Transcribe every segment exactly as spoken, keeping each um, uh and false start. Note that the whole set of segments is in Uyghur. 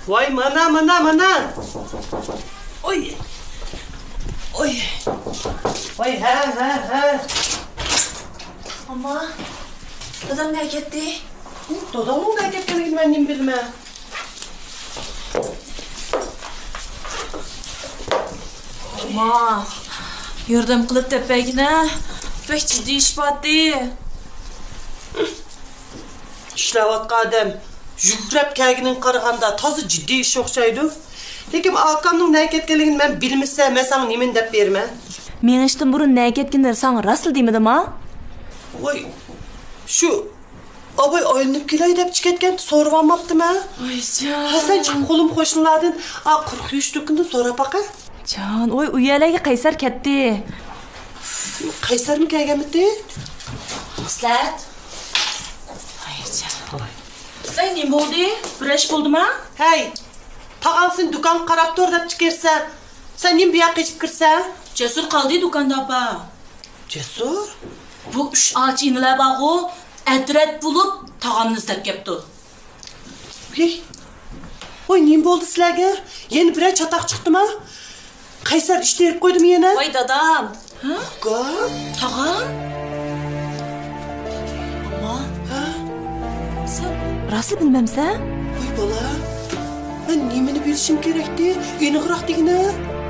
ۋاي، مانا، مانا، مانا. ئوي. ئوي. ۋاي، ھە، ھە، ھە. ئاما، دادام نەگە كەتتى؟ داداڭنىڭ نەگە كەتكەنلىكىنى مەن نېمە بىلىمەن؟ ئاما، ياردەم قىلىپ دەپ بەرگىنە. بەك جىددىي ئىش بارتى. ئىشلەۋاتقان ئادەم يۈكرەپ كەلگىنىگە قارىغاندا تازا جىددىي ئىش ئوخشايدۇ. لېكىن ئاكامنىڭ نەگە كەتكەنلىكىنى مەن بىلمىسەم، مەن ساڭا نېمىنى دەپ بېرىمەن؟ مېڭىشتىن بۇرۇن نەگە كەتكىنىنى ساڭا راستلا دېمىدىم ھا؟ ۋاي، شۇ ئاباي ئايلىنىپ كېلەي دەپ چىقىپ كەتكەنتى، سورىۋالماپتىمەن. ۋايجان. ھە، سەن چىقىپ قولۇم قوشنىلاردىن، ئا، قۇرۇق يۇيۇش دۇكىنىدىن سوراپ باقە. جان، ۋاي، ئۇ يەرلەرگە قەيسەر كەتتى. قەيسەرمۇ كەلگەنمىتى؟ مەسلىھەت. ۋايجان. سەن نېمە بولدى؟ بىر ئىش بولدىما؟ ھەي، تاغاڭ سېنى دۇكانغا قاراپ تۇر دەپ چىقىرسەن. سەن نېمە بۇ يەرگە قېچىپ كىرسەن؟ جەسۇر قالدى دۇكاندا، ئاپا. جەسۇر؟ بۇ ئۈچ ئاچا ئىنىلەر بارغۇ، ئەترەت بولۇپ تاغامنى ئىزدەپ كەپتۇ. ھېي. ۋاي، نېمە بولدى سىلەرگە؟ يەنە بىرەر چاتاق چىقتىما؟ قەيسەر ئىش تېرىپ قويدىمۇ يەنە؟ ۋاي دادام. ھە؟ ئۇكام؟ تاغام؟ ئاما. ھە؟ سەن راستلا بىلمەمسەن؟ ۋاي بالام، مەن نېمىنى بىلىشىم كېرەكتى؟ ئېنىقراق دېگىنە.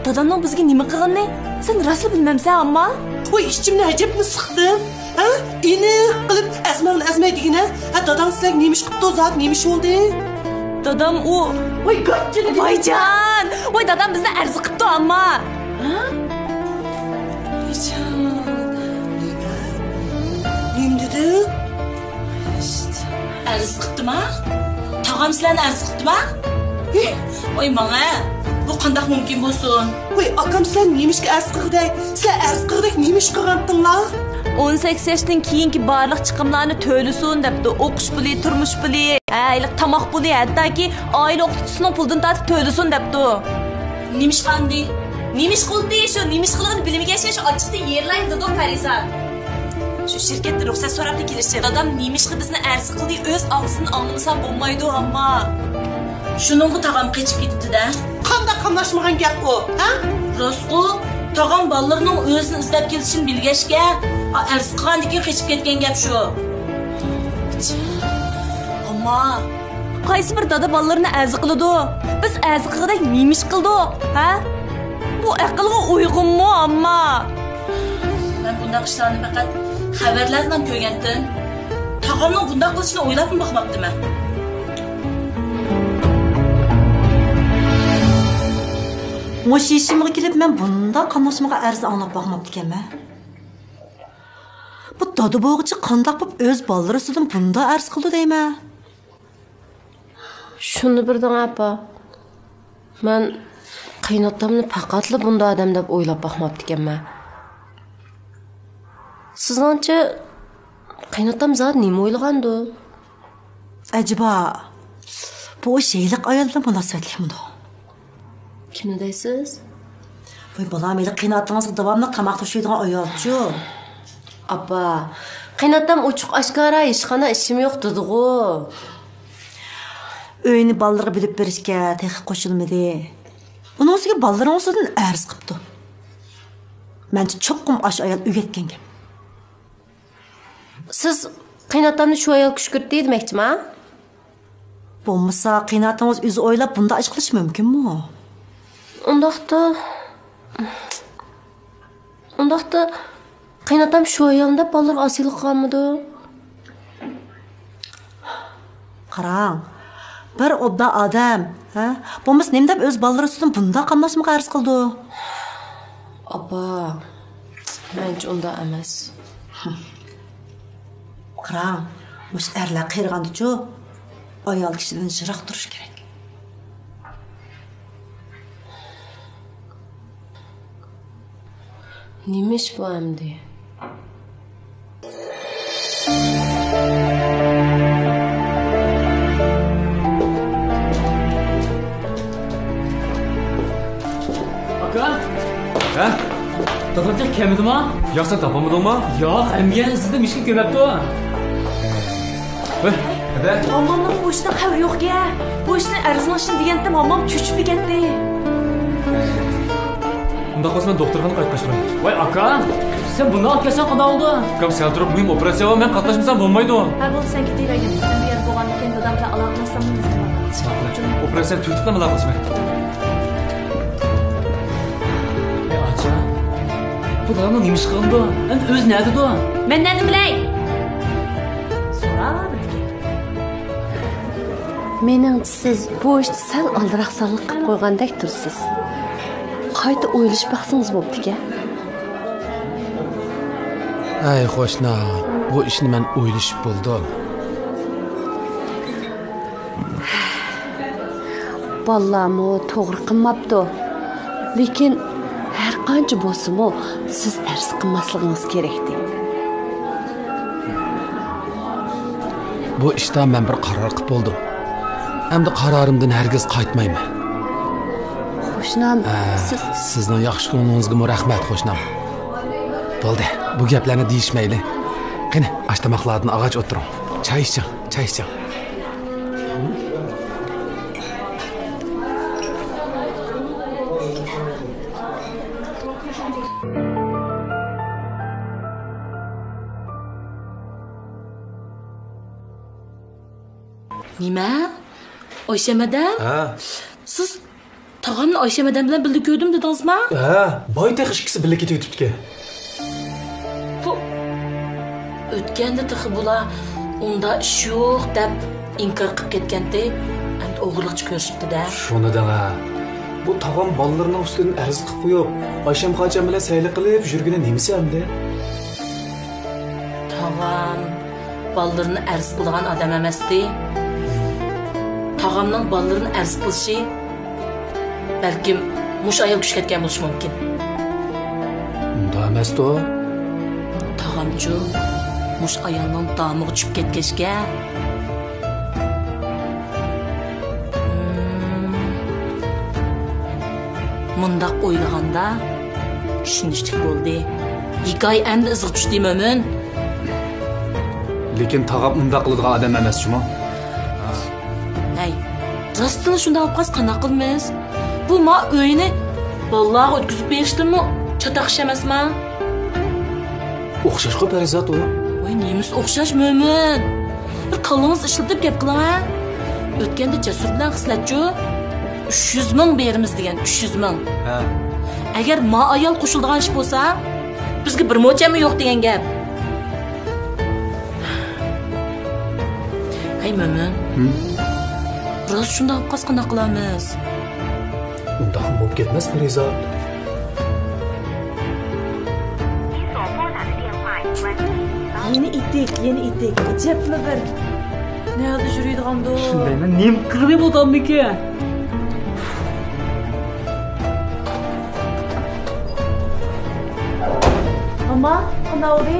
دادامنىڭ بىزگە نېمە قىلغىنىنى سەن راستلا بىلمەمسەن، ئاما؟ ۋاي، ئىچىمنى ئەجەبمۇ سىقتىم. ھە؟ ئېنىق قىلىپ ئەزمەڭنى ئەزمەي دېگىنە. ھە، داداڭ سىلەرگە نېمە ئىش قىپتۇ، زادى نېمە ئىش بولدى؟ دادام ئۇ. ۋاي، گاچچىنى. ۋايجان! ۋاي، دادام بىزنى ئەرز قىپتۇ، ئاما. ھە؟ ۋايجان. نېمە؟ نېمە دېدىڭ؟ ئەرز قىپتىما؟ تاغام سىلەرنى ئەرز قىپتىما؟ ھېي! ۋاي ماڭە، بۇ قانداق مۇمكىن بولسۇن؟ ۋاي ئاكام، سىلەر نېمىشقا ئەرز قىلغۇدەك؟ سىلەر ئەرز قىلغۇدەك نېمە ئىش قىلغانتىڭلار؟ ئون سەككىز ياشتىن كېيىنكى بارلىق چىقىملارنى تۆلىسۇن دەپتۇ. ئوقۇش پۇلى، تۇرمۇش پۇلى، ھە، ھېلىقى تاماق پۇلى، ھەتتاكى ئائىلە ئوقۇتقۇچىسىنىڭ پۇلىدىن تارتىپ تۆلىسۇن دەپتۇ. نېمىشقا ئەمدى؟ نېمىشقا بولدى؟ شۇ نېمىشقىلىقىنى بىلمىگەچكە شۇ ئاچچىقتىن يېرىلايدۇ دادام پەرىزات. شۇ شىركەتتىن رۇخسەت سوراپلا كېلىشىم. دادام نېمىشقا بىزنى ئەرز قىلدى، ئۆز ئاغزىدىن ئاڭلىمىساڭ بولمايدۇ، ئامما. شۇنىڭغا تاغام قېچىپ كېتىپتۇ-دە. قانداق قاملاشمىغان گەپ ئۇ، ھە؟ راستقۇ، تاغام بالىلىرىنىڭ ئۆزىنى ئىزدەپ كېلىشىنى بىلگەچكە، ئا، ئەرز قىلغاندىن كېيىن قېچىپ كەتكەن گەپ شۇ. ئامما. قايسى بىر دادا بالىلىرىنى ئەرز قىلىدۇ؟ بىز ئەرز قىلغۇدەك نېمە ئىش قىلدۇق، ھە؟ بۇ ئەقىلگە ئۇيغۇنمۇ، ئامما؟ مەن بۇنداق ئىشلارنى پەقەت خەۋەرلەردىن كۆرگەنتىم. تاغامنىڭ بۇنداق قىلىشىنى ئويلاپمۇ باقماپتىمەن. مۇشۇ يېشىمغا كېلىپ مەن بۇنداق قاملاشمىغا ئەرز ئاڭلاپ باقماپتىكەنمەن. بۇ دادا بولغۇچە قانداق بولۇپ ئۆز بالىلىرى ئۈستىدىن بۇنداق ئەرز قىلىدۇ دەيمەن. شۇنى بىردىڭ، ئاپا. مەن قېيىنئاتامنى پەقەتلا بۇنداق ئادەم دەپ ئويلاپ باقماپتىكەنمەن. سىزنىڭچە، قېيىنئاتام زادى نېمە ئويلىغاندۇ؟ ئەجەبا، بۇ ئىش ھېلىقى ئايال بىلەن مۇناسىۋەتلىكمىدۇ؟ كىمنى دەيسىز؟ ۋاي بالام، ھېلىقى قېيىنئاتىڭىزغا داۋاملىق تاماق توشۇيدىغان ئايالچۇ. ئاپا، قېيىنئاتام ئوچۇق ئاشكارا ھېچقانداق ئىشىم يوق دېدىغۇ. ئۆينى بالىلىرىغا بۆلۈپ بېرىشكە تېخى قوشۇلمىدى. ئۇنىڭ ئۈستىگە بالىلىرىڭىز ئۈستىدىن ئەرز قىپتۇ. مەنچە چوقۇم ئاشۇ ئايال ئۆگەتكەن گەپ. سىز قېيىنئاتامنى شۇ ئايال كۈشكۈرتتى دېمەكچىما؟ بولمىسا، قېيىنئاتىڭىز ئۆزى ئويلاپ بۇنداق ئىش قىلىشى مۇمكىنمۇ؟ ئۇنداقتا، ئۇنداقتا، قېيىنئاتام شۇ ئايالنى دەپ بالىلىرىغا ئاسىيلىق قىلغانمىدۇ؟ قاراڭ، بىر ئوبدان ئادەم، ھە؟ بولمىسا نېمە دەپ ئۆز بالىلىرى ئۈستىدىن بۇنداق قاملاشمىغا ئەرز قىلىدۇ؟ ئاپا، مەنچە ئۇنداق ئەمەس. قاراڭ، مۇشۇ ئەرلەر قېرىغاندىچۇ، ئايال كىشىدىن يىراق تۇرۇش كېرەك. نېمە ئىش بۇ ئەمدى؟ ئاكا؟ ھە؟ دادام تېخى كەلمىدىما؟ ياق، سەن تاپالمىدىڭما؟ ياق، ئەمگەن ئىزدىدىم، ھېچكىم كۆرمەپتۇ. ھە؟ ھاممامنىڭ بۇ ئىشتىن خەۋىرى يوقكەن. بۇ ئىشنى ئەرزىنىڭ ئىشىنى دېگەنتىم، ھاممام چۆچۈپ كەتتى. ئۇنداق بولسا مەن دوختۇرخانىغا قايتىپ قاچىلاي. ۋاي ئاكا، سەن بۇنداق ئەتكەنسەن قانداق بولدى؟ ئۇكام سەل تۇرۇپ مۇھىم ئوپېراتسىيە بار، مەن قاتناشمىسام بولمايدۇ. ھە بولدى، سەن كېتىۋەرگىن. مەن بۇ يەردە بولغاندىن كېيىن دادام بىلەن ئالاقىلەشسەم مەسىلە بار. ئوپېراتسىيەنى تۈگىتىپلا مۇلاقات قىلىمەن. ئەي ئاچا، بۇ دادامنىڭ نېمە ئىش قىلغىنىدۇ؟ ئەمدى ئۆزى نەدىدۇ؟ مەن نەدىن بىلەي؟ سوراۋەرمىدىكەن. مېنىڭچە سىز بۇ ئىشتا سەل ئالدىراق ساللىق قىلىپ قويغاندەك تۇرىسىز. قايتا ئويلىشىپ باقسىڭىز بوپتىكەن. ئەي قوشنا، بۇ ئىشنى مەن ئويلىشىپ بولدۇم. بالىلارمۇ توغرا قىلماپتۇ. لېكىن ھەر قانچە بولسىمۇ سىز ئەرز قىلماسلىقىڭىز كېرەكتى. بۇ ئىشتا مەن بىر قارار قىلىپ بولدۇم. ئەمدى قارارىمدىن ھەرگىز قايتمايمەن. قوشنام، ھە، سىز سىزنىڭ ياخشى كۆڭلىڭىزگىمۇ رەھمەت، قوشنام. بولدى، بۇ گەپلەرنى دېيىشمەيلى. قېنى، ئاش تاماقلاردىن ئالغاچ ئولتۇرۇڭ. چاي ئىچىڭ، چاي ئىچىڭ. نېمە؟ ئايشەم ھەدەم؟ ھە. سىز تاغامنى ئايشەم ھەدەم بىلەن بىللە كۆردۈم دېدىڭىزما؟ ھە، باي تېخى ئىككىسى بىللە كېتىۋېتىپتىكەن. بۇ ئۆتكەندە تېخى بۇلار ئۇنداق ئىش يوق دەپ ئىنكار قىلىپ كەتكەنتى، ئەمدى ئوغرىلىقچە كۆرۈشۈپتۇ-دە. شۇنى دەڭە. بۇ تاغام بالىلىرىنىڭ ئۈستىدىن ئەرز قىلىپ قويۇپ، ئايشەم خاچام بىلەن سەيلە قىلىپ يۈرگىنى نېمىسى ئەمدى؟ تاغام بالىلىرىنى ئەرز قىلىدىغان ئادەم ئەمەستى. تاغامنىڭ بالىلىرىنى ئەرز قىلىشى بەلكىم مۇشۇ ئايال كۈچ كەتكەن بولۇشى مۇمكىن. ئۇنداق ئەمەستۇ. تاغامچۇ مۇشۇ ئايالنىڭ دامىغا چۈشۈپ كەتكەچكە، مۇنداق ئويلىغاندا چۈشىنىشلىك بولدى. ھېكايە ئەمدى ئىزىغا چۈشتى، مۆمىن. لېكىن تاغام ئۇنداق قىلىدىغان ئادەم ئەمەس جۇمۇ. ھەي، راستتىنلا شۇنداق بولۇپ قالسا قانداق قىلىمىز؟ بۇ ما ئۆينى بالىلارغا ئۆتكۈزۈپ بېرىشتىنمۇ چاتاق ئىش ئەمەسما؟ ئوخشاشقۇ پەرىزات ئۇ. ۋاي، نېمىسى ئوخشاش، مۆمىن؟ بىر كاللىڭىزنى ئىشلىتىپ گەپ قىلىڭ ھە. ئۆتكەندە جەسۇر بىلەن خىسلەتچۇ ئۈچ يۈز مىڭ بېرىمىز دېگەن، ئۈچ يۈز مىڭ. ھە. ئەگەر ما ئايال قوشۇلىدىغان ئىش بولسا، بىزگە بىر موچەنمۇ يوق دېگەن گەپ. ھەي، مۆمىن. ھىم؟ راست شۇنداق بولۇپ قالسا قانداق قىلارمىز؟ ئۇنداقمۇ بولۇپ كەتمەس، پەرىزات. يەنە ئېتىك، يەنە ئېتىك. ئەجەبمۇ بىر. نەدە يۈرىدىغاندۇ؟ چۈشەنمەيمەن، نېمە قىلغىلى بۇ دادامنىڭكى؟ ماما، قانداق بولدى؟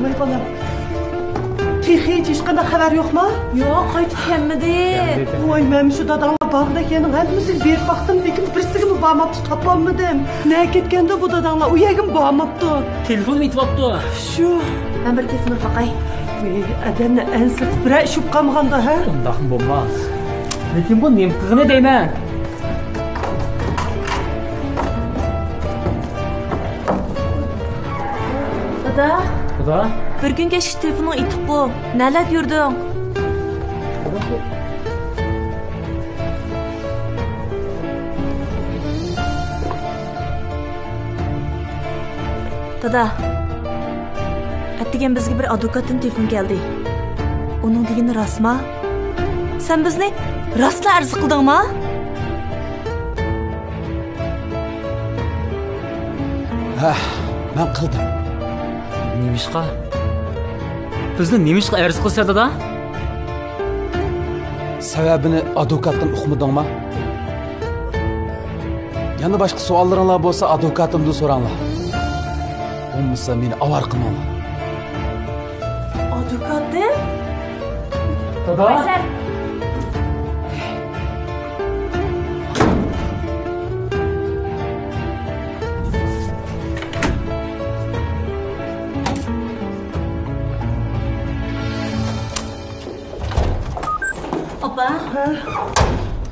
ۋاي بالام. تېخىچە ھېچقانداق خەۋەر يوقما؟ يوق، قايتىپ كەلمىدى. ۋاي، مەن شۇ داداڭلار بارغۇدەك يەرنىڭ ھەممىسىگە بېرىپ باقتىم، لېكىن بىرسىگىمۇ بارماپتۇ، تاپالمىدىم. نەگە كەتكەندۇ بۇ داداڭلار؟ ئۇ يەرگىمۇ بارماپتۇ. تېلېفوننى ئېتىۋاپتۇ. شۇ. مەن بىر تېلېفون ئۇرۇپ باقاي. ۋاي، ئادەمنى ئەنسىرىتىپ بىرەر ئىش بولۇپ قالمىغاندۇ، ھە؟ ئۇنداقمۇ بولماس. لېكىن بۇ نېمە قىلغىنى دەيمەن؟ دادا. دادا؟ بىر كۈن كەچكىچە تېلېفونۇڭ ئېتىققۇ. نەلەردە يۈردۈڭ؟ دادا، ئەتىگەن بىزگە بىر ئادۋوكاتتىن تېلېفون كەلدى. ئۇنىڭ دېگىنى راستما؟ سەن بىزنى راستلا ئەرز قىلدىڭما؟ ھە، مەن قىلدىم. نېمىشقا؟ بىزنى نېمىشقا ئەرز قىلىسەن، دادا؟ سەۋەبىنى ئادۋوكاتتىن ئۇقمىدىڭما؟ يەنە باشقا سوئاللىرىڭلار بولسا، ئادۋوكاتىمدىن سوراڭلار. بولمىسا، مېنى ئاۋارە قىلماڭلار. ئادۋوكاتتىن؟ دادا!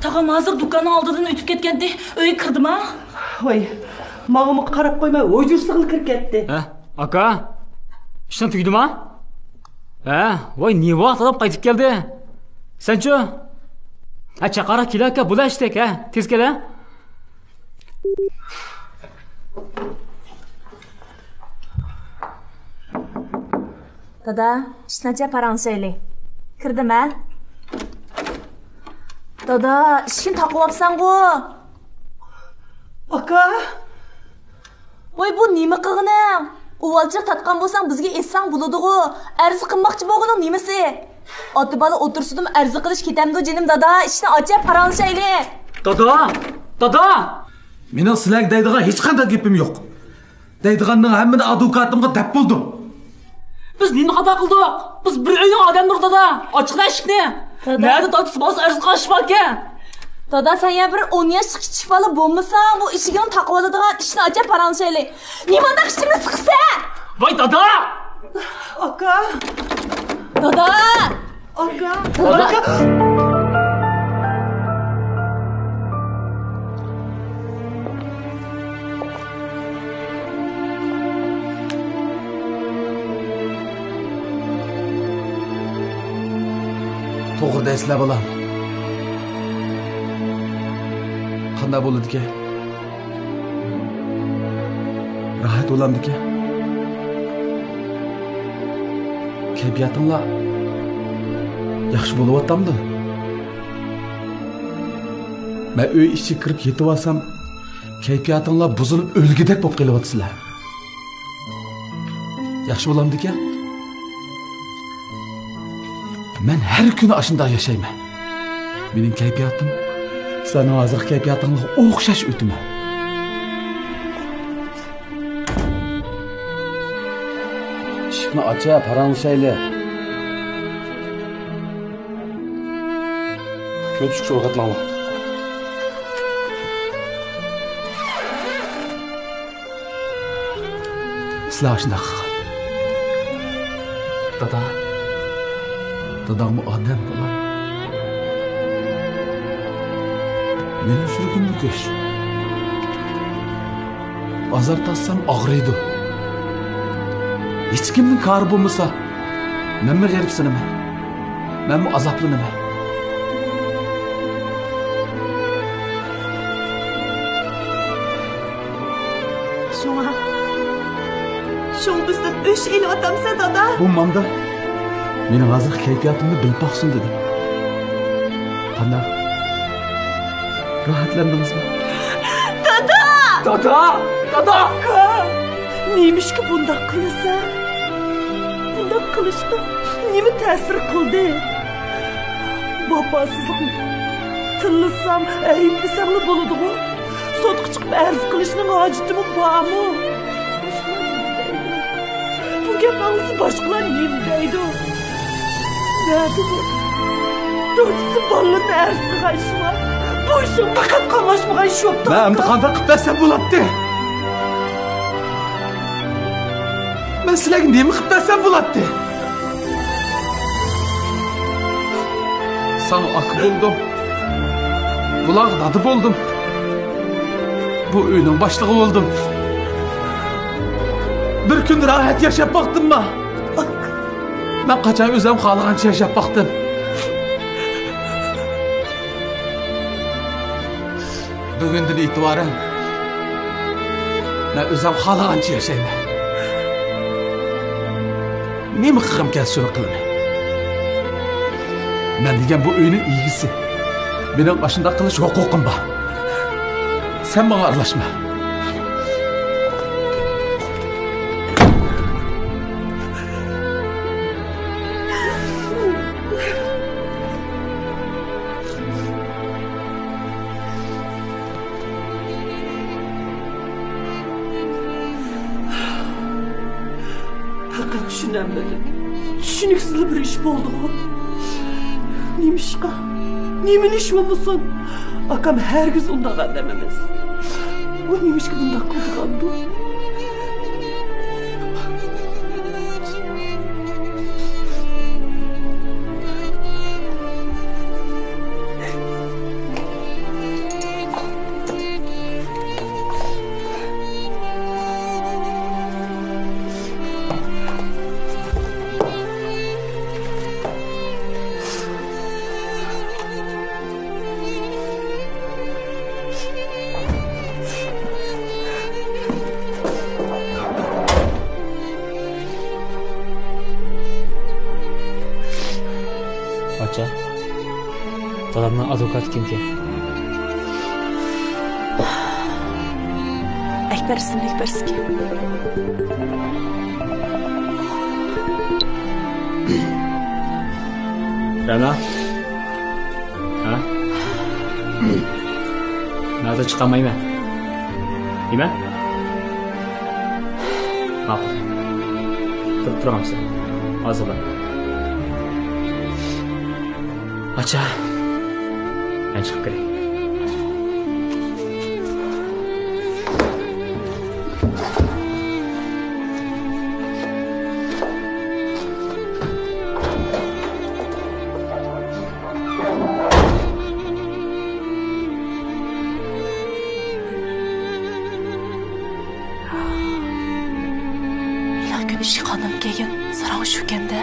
تاغام ھازىر دۇكاننىڭ ئالدىدىن ئۆتۈپ كەتكەنتى. ئۆيگە كىردىما؟ ۋاي، ماڭىمۇ قاراپ قويماي ھۇجرىسىغىلا كىرىپ كەتتى. ھە، ئاكا، ئىشىڭ تۈگىدىما؟ ھە، ۋاي، نېمە ۋاقىت ئاداپ قايتىپ كەلدى؟ سەنچۇ؟ ھە، چاقاراق كېلە ئاكا، بولا ئىشتەك، ھە، تېز كېلە. دادا، ئىشىكنى ئاچە پاراڭلىشايلى. كىردىم ھە. دادا، ئىشىكنى تاقىۋاپسەنغۇ. ئاكا. ۋاي، بۇ نېمە قىلغىنىڭ؟ ئۇۋالچىلىق تارتقان بولساڭ، بىزگە ئېيتساڭ بولىدىغۇ. ئەرز قىلماقچى بولغىنىڭ نېمىسى؟ ئاتا بالا ئولتۇرسىدىمۇ ئەرز قىلىش كېتەمدۇ جېنىم دادا؟ ئىشىكنى ئاچە پاراڭلىشايلى. دادا! دادا! مېنىڭ سىلەرگە دەيدىغان ھېچقانداق گېپىم يوق. دەيدىغاننىڭ ھەممىنى ئادۋوكاتىمغا دەپ بولدۇم. بىز نېمە خاتا قىلدۇق؟ بىز بىر ئۆينىڭ ئادەملىرى دادا. ئاچچىقلا ئىشىكنى. دادا. نەدە تارتسا بارسا ئەرز قىلىش باركەن. دادا، سەن يەنە بىر ئون ياشلىق كىچىك بالا بولمىساڭ، بۇ ئىشىكىڭنى تاقىۋالىدىغان ئىشنى ئاچە پاراڭلىشايلى. نېمانداق ئىچىمنى سىقىسەن؟ ۋاي دادا! ئاكا! دادا! ئاكا! دادا! ئاكا! توغرا دەيسىلەر، بالام. قانداق بولىدىكەن؟ راھەت بولامدىكەن؟ كەيپىياتىڭلار ياخشى بولۇۋاتامدۇ؟ مەن ئۆي ئىچىگە كىرىپ يېتىۋالسام، كەيپىياتىڭلار بۇزۇلۇپ ئۆلگۈدەك بولۇپ قېلىۋاتىسىلەر. ياخشى بولامدىكەن؟ مەن ھەر كۈنى ئاشۇنداق ياشايمەن. مېنىڭ كەيپىياتىم سىلەرنىڭ ھازىرقى كەيپىياتىڭلارغا ئوخشاش ئۆتىمەن. ئىشىكنى ئاچە، پاراڭلىشايلى. كۆچۈشكە ئويغاتماڭلار. سىلەر ئاشۇنداق قىلغان. دادا. داداڭمۇ ئادەم، بالام. مېنىڭ يۈرىكىممۇ گۆش. ئازار تارتسام ئاغرىيدۇ. ھېچكىمنىڭ كارى بولمىسا، مەنمۇ غېرىبسىنىمەن. مەنمۇ ئازابلىنىمەن. شۇڭا، شۇڭا بىزدىن ئۆچ ئېلىۋاتامسەن، دادا؟ بولمامدا. مېنىڭ ھازىرقى كەيپىياتىمنى بىلىپ باقسۇن دېدىم. قانداق؟ راھەتلەندىڭىزمۇ؟ دادا! دادا! دادا! ئاكا! نېمىشقا بۇنداق قىلىسەن؟ بۇنداق قىلىشقا نېمە تەسىر قىلدى؟ ۋاپاسىزلىقنى تىللىسام، ئەيىبلىسەڭلا بولىدىغۇ. سوتقا چىقىپ ئەرز قىلىشنىڭ ھاجىتىمۇ بارمۇ؟ بۇ گەپ ئاڭلىسا باشقىلار نېمە دەيدۇ؟ نەدە بۇ؟ دادىسى بالىلىرىنى ئەرز قىلغان ئىش بار. بۇ ئىشنىڭ پەقەت قاملاشمىغان ئىش يوقتۇ. مەن ئەمدى قانداق قىلىپ بەرسەم بولاتتى؟ مەن سىلەرگە نېمە قىلىپ بەرسەم بولاتتى؟ ساڭا ئاكا بولدۇم. بۇلارغا دادا بولدۇم. بۇ ئۆينىڭ باشلىقى بولدۇم. بىر كۈن راھەت ياشاپ باقتىمما؟ مەن قاچان ئۆزۈم خالىغانچە ياشاپ باقتىم. بۈگۈندىن ئېتىبارەن مەن ئۆزۈم خالىغانچە ياشايمەن. نېمە قىلغۇم كەلسە شۇنى قىلىمەن. مەن دېگەن بۇ ئۆينىڭ ئىگىسى. مېنىڭ ئاشۇنداق قىلىش ھوقۇقۇم بار. سەن ماڭا ئارىلاشما. پەقەت چۈشىنەلمىدىم. چۈشىنىكسىزلا بىر ئىش بولدىغۇ. نېمىشقا؟ نېمىلا ئىش بولمىسۇن؟ ئاكام ھەرگىز ئۇنداق ئادەم ئەمەس. ئۇ نېمىشقا بۇنداق قىلىدىغاندۇ؟ دادامنىڭ ئادۋوكاتى كىمكەن؟ ئەكبەر ئىسىملىك بىرسىكەن. رەنا؟ ھە؟ ھازىر چىقالمايمەن. نېمە؟ ماقۇل. تۇرۇپ تۇرۇڭ ئەمىسە. ھازىرلا. ئاچا. مەن چىقىپ كىرەي. ھېلىقى كۈنى ئىشىك قاندىن كەلگەن ساراڭ شۇكەندە.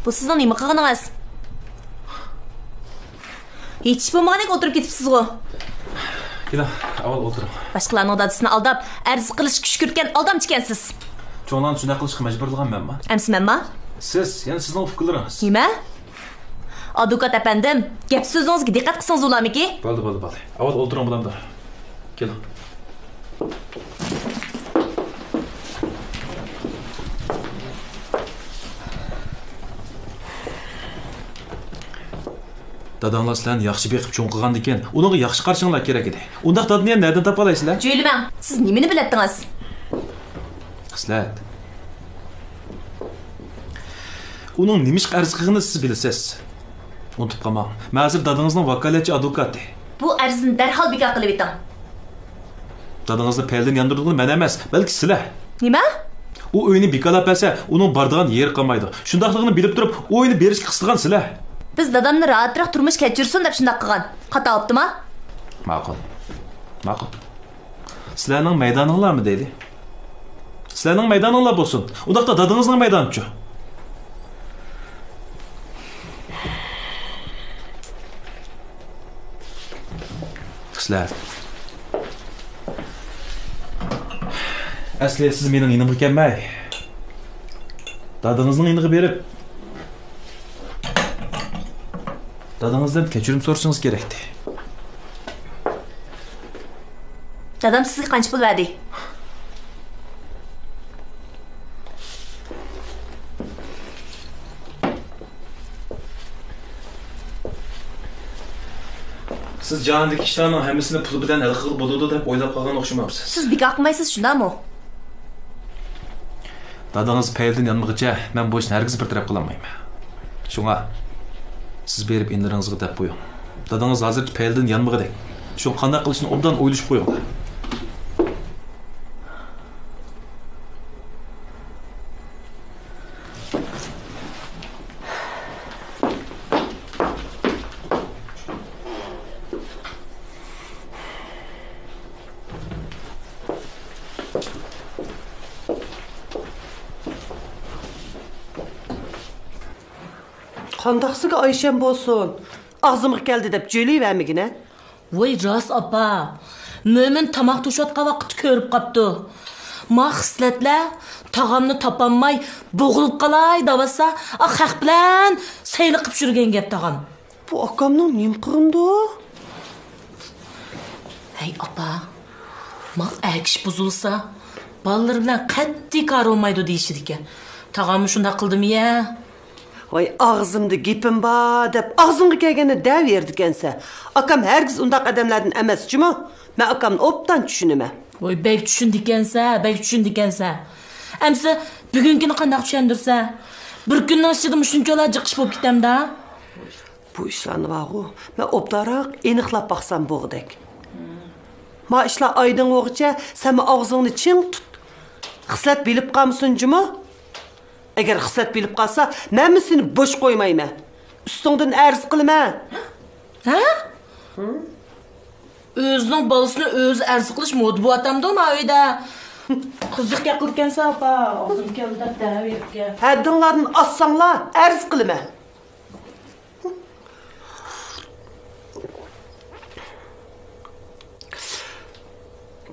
بۇ سىزنىڭ نېمە قىلغىنىڭىز؟ ھېچ ئىش بولمىغاندەك ئولتۇرۇپ كېتىپسىزغۇ؟ كېلىڭ، ئاۋۋال ئولتۇرۇڭ. باشقىلارنىڭ دادىسىنى ئالداپ، ئەرز قىلىشقا كۈشكۈرتكەن ئالدامچى ئىكەنسىز. چوڭلارنى شۇنداق قىلىشقا مەجبۇرلىغان مەنما؟ ئەمسە مەنما؟ سىز، يەنە سىزنىڭ ئۇكىلىرىڭىز. نېمە؟ ئادۋوكات ئەپەندىم، گەپ سۆزىڭىزگە دىققەت قىلسىڭىز بولامىكى؟ بولدى، بولدى، بولدى. ئاۋۋال ئولتۇرۇڭ، بولامدۇ؟ كېلىڭ. داداڭلار سىلەرنى ياخشى بېقىپ چوڭ قىلغاندىكىن، ئۇنىڭغا ياخشى قارىشىڭلار كېرەك ئىدى. ئۇنداق دادىنى يەنە نەدىن تاپالايسىلەر؟ جۆيلىمەڭ، سىز نېمىنى بىلەتتىڭىز؟ خىسلەت. ئۇنىڭ نېمىشقا ئەرز قىلغىنىنى سىز بىلىسىز. ئۇنتۇپ قالماڭ، مەن ھازىر دادىڭىزنىڭ ۋاكالەتچى ئادۋوكاتى. بۇ ئەرزنى دەرھال بىكار قىلىۋېتىڭ. دادىڭىزنى پەيلىدىن ياندۇرىدىغىنى مەن ئەمەس، بەلكى سىلەر. نېمە؟ ئۇ ئۆينى بىكارلاپ بەرسە، ئۇنىڭ بارىدىغان يېرى قالمايدۇ. شۇنداقلىقىنى بىلىپ تۇرۇپ، ئۇ ئۆينى بېرىشكە قىستىغان سىلەر. بىز دادامنى راھەترەك تۇرمۇش كەچۈرسۇن دەپ شۇنداق قىلغان. خاتا بوپتىما؟ ماقۇل. ماقۇل. سىلەرنىڭ مەيدانىڭلارمۇ دەيلى؟ سىلەرنىڭ مەيدانىڭلار بولسۇن. ئۇنداقتا دادىڭىزنىڭ مەيدانىچۇ؟ سىلەر. ئەسلى سىز مېنىڭ يېنىمغا كەلمەي، دادىڭىزنىڭ يېنىغا بېرىپ، دادىڭىزدىن كەچۈرۈم سورىشىڭىز كېرەكتى. دادام سىزگە قانچە پۇل بەردى؟ سىز جاھاندىكى ئىشلارنىڭ ھەممىسىنى پۇل بىلەن ھەل قىلغىلى بولىدۇ دەپ ئويلاپ قالغان ئوخشىمامسىز؟ سىز بىكار قىلمايسىز، شۇنداقمۇ؟ دادىڭىز پەيلىدىن يانمىغۇچە مەن بۇ ئىشنى ھەرگىز بىر تەرەپ قىلالمايمەن. شۇڭا سىز بېرىپ ئىنىلىرىڭىزغا دەپ قويۇڭ. دادىڭىز ھازىرچە پەيلىدىن يانمىغۇدەك. شۇڭا قانداق قىلىشنى ئوبدان ئويلىشىپ قويۇڭلار. قانداقسىگە ئايشەم بولسۇن، ئاغزىمغا كەلدى دەپ جۆيلۈۋەرمىگىنە. ۋوي راست ئاپا، مۆمىن تاماق توشۇۋاتقان ۋاقىتتا كۆرۈپ قاپتۇ. ما خىسلەتلەر تاغامنى تاپالماي بوغۇلۇپ قالاي دەۋاتسا، ئا خەق بىلەن سەيلە قىپ يۈرگەن گەپ تاغام. بۇ ئاكامنىڭ نېمە قىلغىنىدۇ؟ ھەي ئاپا، مال ئەر كىشى بۇزۇلسا، بالىلىرى بىلەن قەتئىي كارى بولمايدۇ دېيىشىدىكەن. تاغاممۇ شۇنداق قىلدىمۇ يە؟ ۋاي، ئاغزىمدا گېپىم بار دەپ، ئاغزىڭغا كەلگەننى دەۋېرىدىكەنسەن. ئاكام ھەرگىز ئۇنداق ئادەملەردىن ئەمەس جۇمۇ. مەن ئاكامنى ئوبدان چۈشىنىمەن. ۋاي، بەك چۈشىنىدىكەنسەن، بەك چۈشىنىدىكەنسەن. ئەمسە بۈگۈنكىنى قانداق چۈشەندۈرسەن؟ بىر كۈننىڭ ئىچىدە مۇشۇنچىلا جىق ئىش بولۇپ كېتەمدۇ؟ بۇ ئىشلارنى بارغۇ، مەن ئوبدانراق ئېنىقلاپ باقسام بولغۇدەك. ما ئىشلار ئايدىڭ بولغۇچە سەنمۇ ئاغزىڭنى چىڭ تۇت. خىسلەت بىلىپ قالمىسۇن جۇمۇ. ئەگەر خىسلەت بىلىپ قالسا، مەنمۇ سېنى بوش قويمايمەن. ئۈستۈڭدىن ئەرز قىلىمەن. ھە؟ ئۆزىنىڭ بالىسىنى ئۆزى ئەرز قىلىش مودا بولۇۋاتامدۇ ما ئۆيدە؟ قىزىق گەپ قىلىدىكەنسەن ئاپا، ئاغزىم كەلدى دەپ دەۋېرىپكەن. ھەددىڭلاردىن ئاشساڭلار، ئەرز قىلىمەن.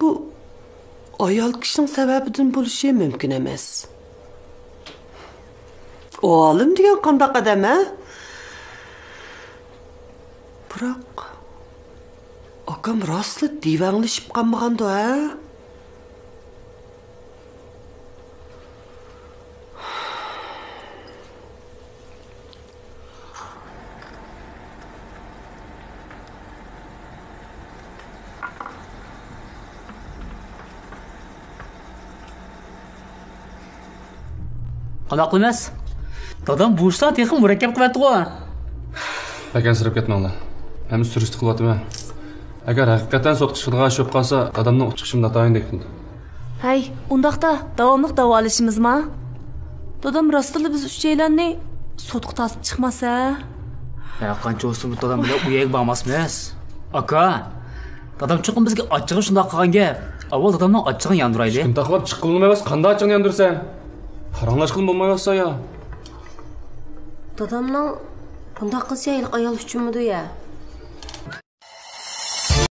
بۇ ئايال كىشىنىڭ سەۋەبىدىن بولۇشى مۇمكىن ئەمەس. ئالىم دېگەن قانداق ئادەم، ھە؟ بىراق، ئاكام راستلا دىۋەڭلىشىپ قالمىغاندۇ، ھە؟ قانداق قىلىمىز؟ دادام بۇ ئىشلارنى تېخىمۇ مۇرەككەپ قىلىۋەتتىغۇ. بەك ئەنسىرەپ كەتمەڭلار. مەن سۈرۈشتە قىلىۋاتىمەن. ئەگەر ھەقىقەتەن سوتقا چىقىدىغان ئىش بولۇپ قالسا، دادامنىڭ چىقىشىمۇ ناتايىن دەيدۇ. ھەي، ئۇنداقتا داۋاملىق داۋالىشىمىزما؟ دادام راستلا بىز ئۈچەيلەننى سوتقا تارتىپ چىقماس ھە؟ ھە، قانچە بولسىمۇ دادام بىلەن ئۇ يەرگە بارماسمىز. ئاكا، دادام چوقۇم بىزگە ئاچچىقىنى شۇنداق قىلغان گەپ. ئاۋۋال دادامنىڭ ئاچچىقىنى ياندۇرايلى. ئىشتىن تاقىلاپ چىققىلىمۇ ئەمەس، قانداق ئاچچىقنى ياندۇرىسەن؟ پاراڭلاشقىلى بولمايۋاتسا يا. دادامنىڭ بۇنداق قىلسا ھېلىقى ئايال ئۈچۈنمىدۇ يا؟